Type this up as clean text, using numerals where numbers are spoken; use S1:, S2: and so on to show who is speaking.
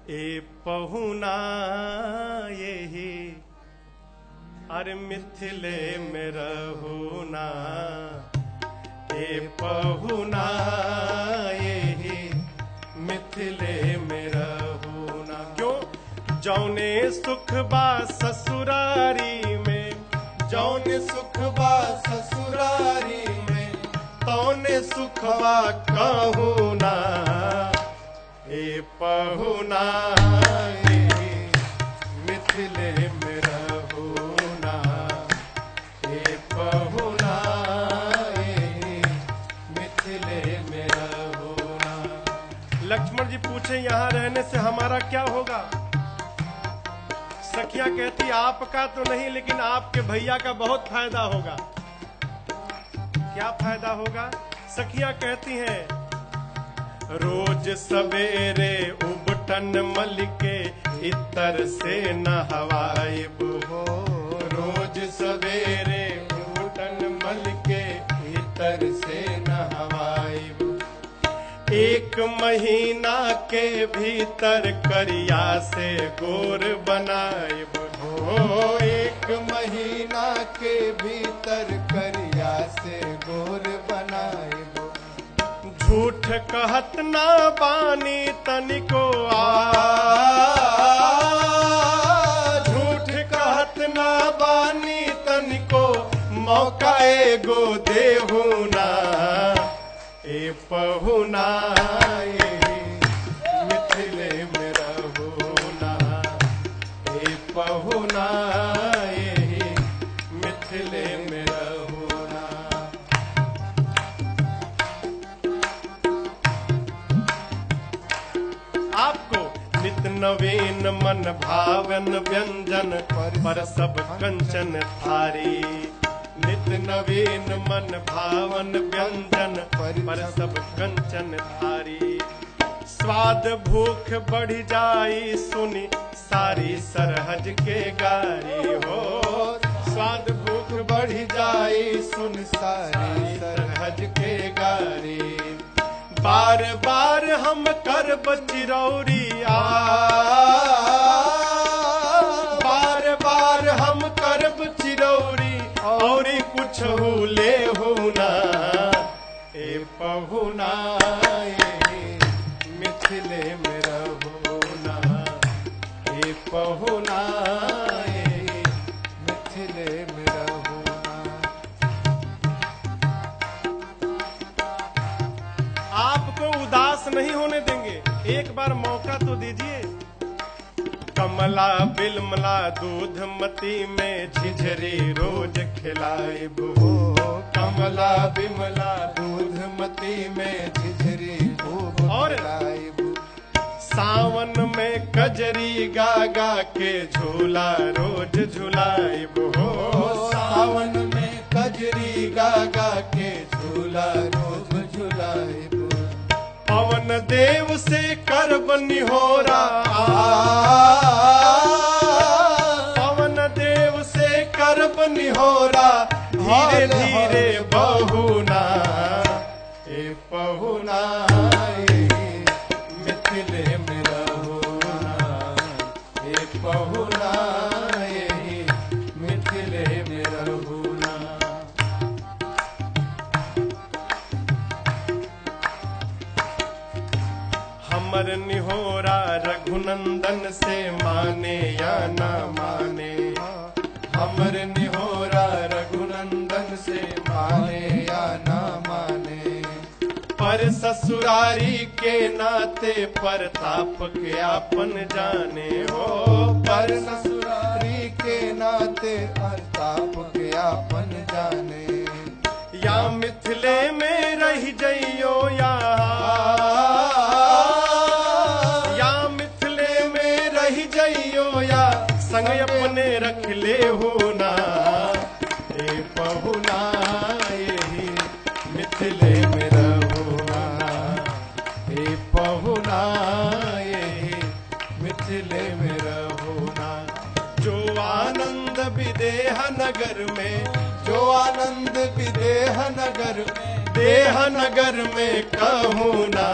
S1: ए पहुना यही अरे मिथिले में रहुना, ए पहुना यही मिथिले में रहुना। क्यों? जौने सुख बा ससुरारी में,
S2: जौने सुख बा ससुरारी में,
S1: तौने सुखवा कहूना, ए पहुना मिथिले में रहुना, ए पहुना मिथिले में रहुना। लक्ष्मण जी पूछे यहाँ रहने से हमारा क्या होगा? सखियां कहती आपका तो नहीं लेकिन आपके भैया का बहुत फायदा होगा। क्या फायदा होगा? सखियां कहती हैं रोज सवेरे उबटन मल के इतर से नहवाइब हो,
S2: रोज सवेरे उबटन मल के इतर से नहवाइब।
S1: एक महीना के भीतर करिया से गोर बनाइब
S2: हो, एक महीना के भीतर करिया से गोर बनाइब।
S1: झूठ कहत ना बानी तनिको आ, झूठ कहत ना बानी तनिको मौका एगो देहु ना, ए पहुना मिथिले में रहुना, ए पहुना मिथिले में रहुना। आपको नित नवीन मन भावन व्यंजन पर सब कंचन थारी, नित नवीन मन भावन व्यंजन पर सब कंचन थारी। स्वाद भूख बढ़ जाई सुनी सारी सरहज के गारी हो, स्वाद भूख बढ़ जाई सुन
S2: सारी सरहज के
S1: गारी। बार बार हम कर चिरौरी आ, बार बार हम करब चिरौरी और कुछ ले होना, ए पहुना मिथिले में रहुना, ए पहुना
S2: मिथिले में रहुना।
S1: आपको उदास नहीं होने देंगे, एक बार मौका तो दीजिए। कमला बिलमला दूधमती में झिझरी रोज खिलाइब
S2: हो, कमला बिमला दूधमती में झिझरी खूब खिलाइब।
S1: सावन में कजरी गा गा के झूला रोज झुलाइब हो,
S2: सावन में कजरी गा गा के झूला रोज झुलाइब।
S1: पवन देव से करब निहोरा, पवन देव से करब निहोरा, धीरे धीरे बहुना, ए पहुना मिथिले में रहुना,
S2: ए पहुना मिथिले में रहुना।
S1: हमर निहोरा रघुनंदन से माने या ना माने,
S2: हमर निहोरा रघुनंदन से माने या ना माने।
S1: पर ससुरारी के नाते परताप के आपन जाने हो,
S2: पर ससुरारी के नाते परताप के आपन जाने।
S1: या मिथिले में रह जइयो या, या मिथिले में रह जइयो या संग अपने रख ले हो ना, ए पहुना यही मिथिले में रहुना, ए पहुना यही मिथिले में रहुना। जो आनंद विदेह नगर में,
S2: जो आनंद विदेह नगर में,
S1: देह नगर में कहूँ ना,